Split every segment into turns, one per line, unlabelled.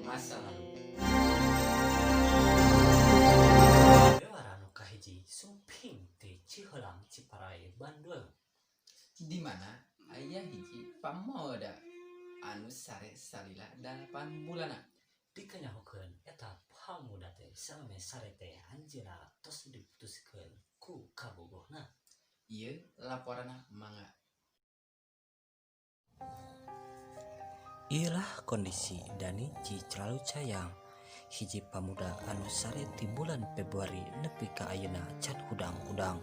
Masa lalu.
Bewara nu kahiji sumping ti Ciheulang Ciparay Bandung.
Di mana aya hiji pamoda anu sare salila 8 bulanna.
Dikanyahokeun eta pamuda teh samemeh sare teh anjeunna tos diputuskeun ku kabogohna.
Ieu laporanna mangga.
Ieulah kondisi Dani Ciclalucayang, hiji pamuda anu sare ti bulan Februari nepi ka ayeuna can hudang-hudang.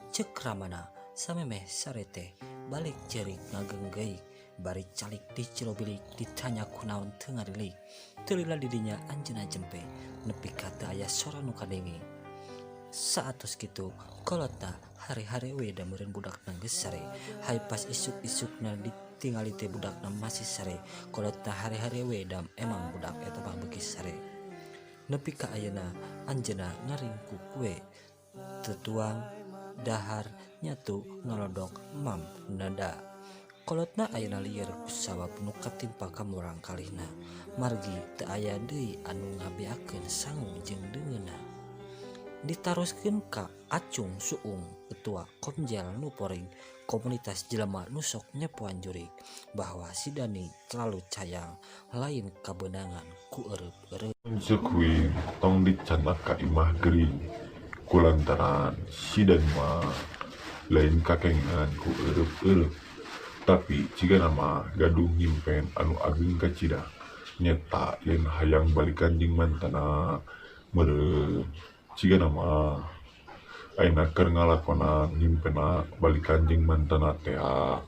Ceuk ramana samemeh sare teh balik ceurik ngageunggeuk bari calik di cilobilik ditanya kunaon teu ngarilik. Teu lila di dinya anjeunna jempe nepi ka teu aya sora nu kadenge. Saatos kitu kolotna hare-hare we da meureun budakna geus sare. Hay pas isuk-isukna ditingali teh budakna masih sare. Kolotna hare-hare we da emang budak eta mah beuki sare. Nepi ka ayeuna anjeunna ngaringkuk we teu tuang dahar nyatu ngalodok mam nada. Kolotna ayeuna lieur kusabab nu katimpa ka murang kalihna. Margi teu aya deui anu ngabeakeun sangu jeung deungeunna. Ditaroskeun ka Acung Suung ketua Komjel nu poring komunitas jelema nu sok nyepoan jurig bahwa si Dani Tlalucayang lain kabeunangan ku eureup-eureup.
Ceuk huing tong dicandak ka imah gering kulantaran si Dani mah lain kakengan ku eureup-eureup tapi cigana mah gaduh nyimpen anu ageung kacida nyeta yen hayang balikan jeung mantanna meureun cigana mah ayeuna keur ngalakonan nyimpenna balikan jeung mantanna tea.